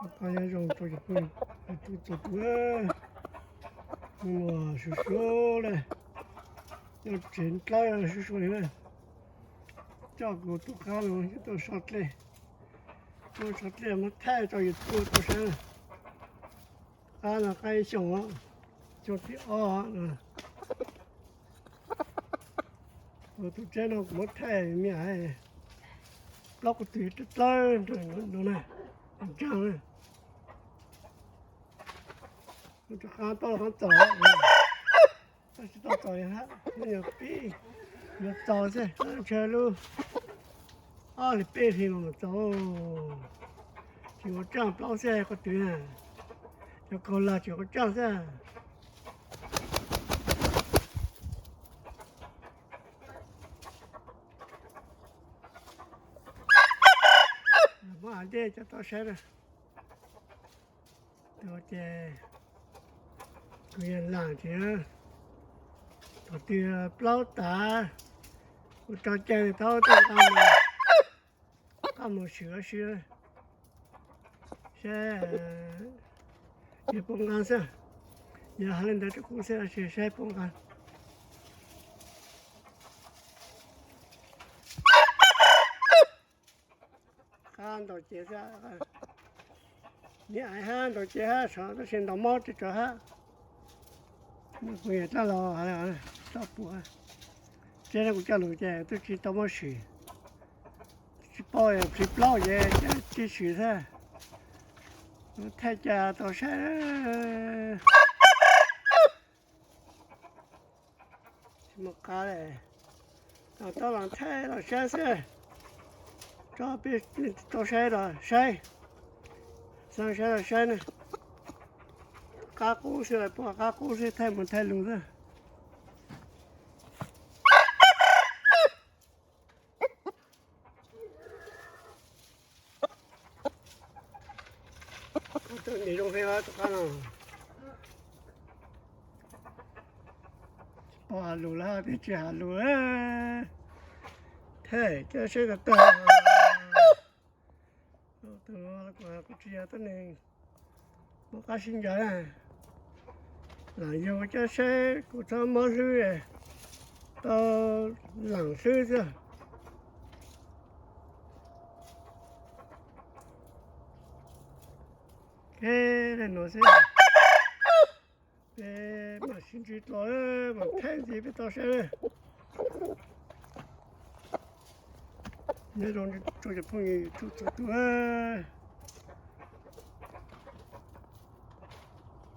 Qab nyob zoo rau cov phooj ywg txhua tus, mus suav suav le, nyob tsev dlawb suav suav li na. Coj kuv tus qab no tuaj so dlej, tuaj so dlej muab thaij rau YouTube tau saib na. Qab no qab ib xyoos, xyoo thib ob no. Tus tsheb no kuv muab thaij me plaub qhov twg dlawb dlawb nrog no na, ntseeg na. Rov qab tau qab txaus, tab sis tau txaus hab, nyuag pib, yuav txaus xwb, ntshe lub ob hlis peb hlis mas mam txaus. Tsis ua tsaaj plaub xwb qhov twg, cov kaug lag tsis ua tsaaj xwb. Muab hav dej coj tau saib na. Tus ces kuv yog laam ces thaum twg plaub tas, kuv tso cai thaub tuaj nqa mus swm ua si, saib yog puas nqa xwb, yog hais li ntawd rau kuv xwb, saib puas nqa. Qab ntaus ces xwb, niam aiv hab ntaus ces hab, tab sis ntaus mob tsis tsawg hab. Kuv yog rab los toj puas, tseeb kuv coj lug ces twb tsis tau mob swm, tsis paub, tsis plaub ces tsis swm xwb. Thaij cas tau saib. Tsis muaj qab li, tau los thaij los saib xwb, tso peb tau saib los saib, xav saib los saib ne. Qab qub xwb, pom qab qub xwb, thaij mus thaij lug xwb. Tus niam zoo heev tus qab no. Tsis paub has lus lawm, peb tsis has lus, thaij coj saib tag tag. Tus no kuv tsis yog tuab neeg muaj qab sib ncaws na, lam yug coj saib kuv txhob mob hlwb, tau lam hlwb xwb. Kev le nuav xwb, peb mam sib ntsib dlua, mam thaij ntxiv peb tau saib. Nyob zoo rau cov phooj ywg YouTube txhua tus.